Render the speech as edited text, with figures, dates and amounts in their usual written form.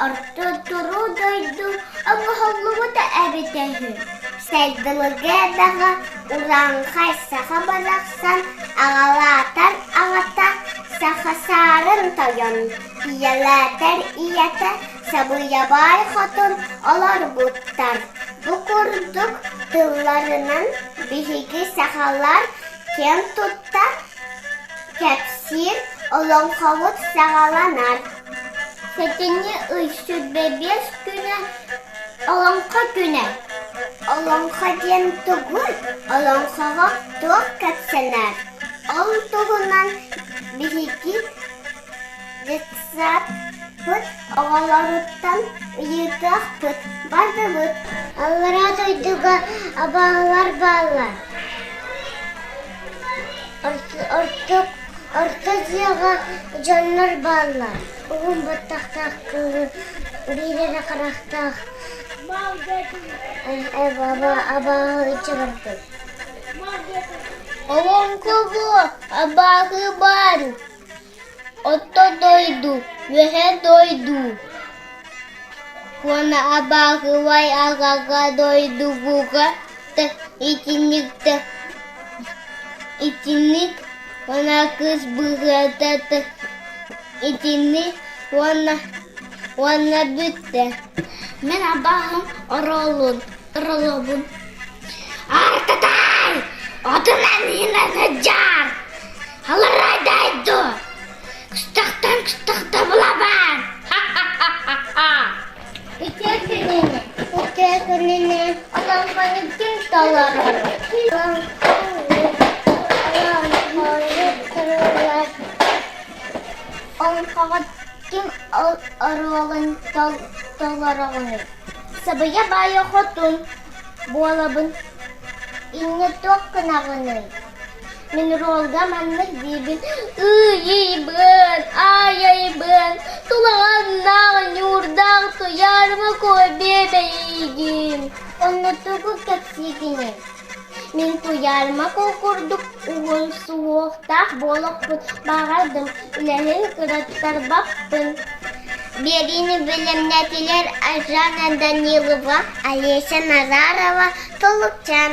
Орто туруу дойду оҥоһуллубута эбитэ үһү. Сайдылыга эбэҕэ урааҥхай саха барахсан аҕалаатар аҕата саха саарын тойон, ийэлээтэр ийэтэ Сабыйабаай хотун олорбуттар. Бу курдук тылларынан биһиги сахалар киэн тутта кэпсиир олоҥхобут саҕаланар. Сэтинньи ый 25 күнэ Олоҥхо күнэ. Олоҥхо диэн тугуй? Олоҥхоҕо туох кэпсэнэр? Ол туһунан биһиги детсадпыт оҕолоруттан ыйытыахпыт бардыбыт. Аллараа дойдуга абааһылар бааллар. Орто, орто дьиэҕэ дьоннор бааллар. Уһун баттахтаах кыыһы биир эрэ харахтаах абааһы иччи барбыт. Олоҥхоҕо абааһы баар, Орто дойду, Үөһээ дойду уонна абааһылай аҕаҕа дойдугуга итинник итинник уонна кыыс быһыыта итинник уонна уонна бүттэ. Мин абааһым оруолун оролобун Артатай! Отунан иһинэн сылдьаар! Аларай дойду! Кыстахтан кыстахта булабаан! Ха-ха-ха-ха! Үтүө күнүнэн, үтүө күнүнэн олоҥхону ким толорор? Олоҥхоҕо ким оруолун толороҕунуй? Сабыйа баайа хотун буолабын, инньэ туох гынаҕыный? Мин ролга маннык диибин: Ыйыйбын, айайбын, тулаҕаннаах, ньуурдаах туйаарыма куобиэбэйигин. Онно тугу кэпсиигиний? Мин туйаарыма курдук уһун суһуохтаах буолуохпун баҕардым, үлэһин кыраттарбаппын. Биэриини бэлэмнээтилэр Айжана Данилова, Олеся Назарова, Тулукчан.